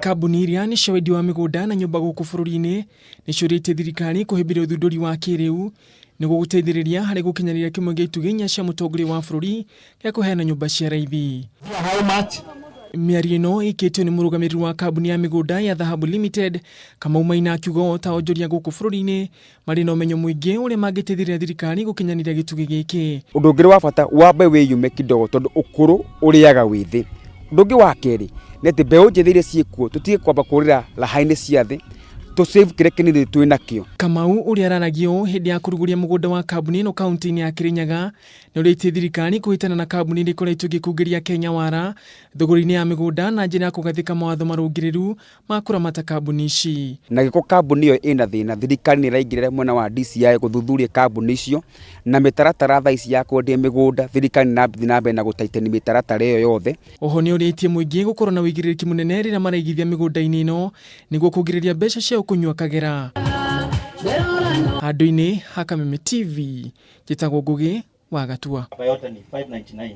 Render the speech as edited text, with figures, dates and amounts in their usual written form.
Kambuni iria nĩ cia wendia wa mĩgũnda na nyũmba gũkũ bũrũri-inĩ nĩ ciũrĩtie thirikari kũhĩmbĩria ũthundũri wa kĩrĩu nĩguo gũteithĩrĩria harĩ gũkinyanĩria kĩmwe gĩa itugĩ inya cia mũtongoria wa bũrũri gĩa kũheana nyũmba cia raithi. Mĩario ĩno ĩkĩtio nĩ mũrũgamĩrĩri wa kambuni ya mĩgũnda ya Dhahabu Limited Kamau Maina akiuga o ta onjoria gũkũ bũrũri-inĩ marĩ na ũmenyo mũingĩ ũrĩa mangĩteithĩrĩria thirikari gũkinyanĩria gĩtugĩ gĩkĩ. Ũndũ ũngĩ wa bata wambe wĩyume kidogo tondũ ũkũrũ ũrĩaga wĩthĩ. Ũndũ ũngĩ wa kerĩ nĩ atĩ mbeũ njĩthĩ iria ciĩkuo tũtige kwamba kũrĩra raha-inĩ cia thĩ, tũ save kĩrĩa kĩnini twĩ nakĩo. Kamau ũrĩa araragia ũũ hĩndĩ ya kũrugũria mũgũnda wa kambuni ĩno kaunti-inĩ ya Kirinyaga nĩ ũrĩtie thirikari kũhĩtana na kambuni iria ikoretwo igĩkungĩria Kenya wara thũgũrĩ-inĩ ya mĩgũnda na njĩra ya kũgathĩka mawatho marũngĩrĩru ma kũramata kambuni ici. Na gĩko kambuni ĩyo ĩna thĩna, thirikari nĩ ĩraingĩrĩra mwena wa DCI gũthuthuria kambuni icio, na mĩtaratara thaa ici ya kwendia mĩgũnda, thirikari nĩ ĩrathiĩ na mbere na gũtaiteni mĩtaratara ĩyo yothe. Oho nĩ ũrĩtie mũingĩ gũkorwo na ũigĩrĩrĩki mũnene rĩrĩa maraigithia mĩgũnda-inĩ ĩno nĩguo kũgirĩrĩria mbeca ciao kũnyua kagera. Handũ-inĩ ha Kameme TV, njĩtagwo Ngũgĩ wa Gatua. Hapa yote ni 599.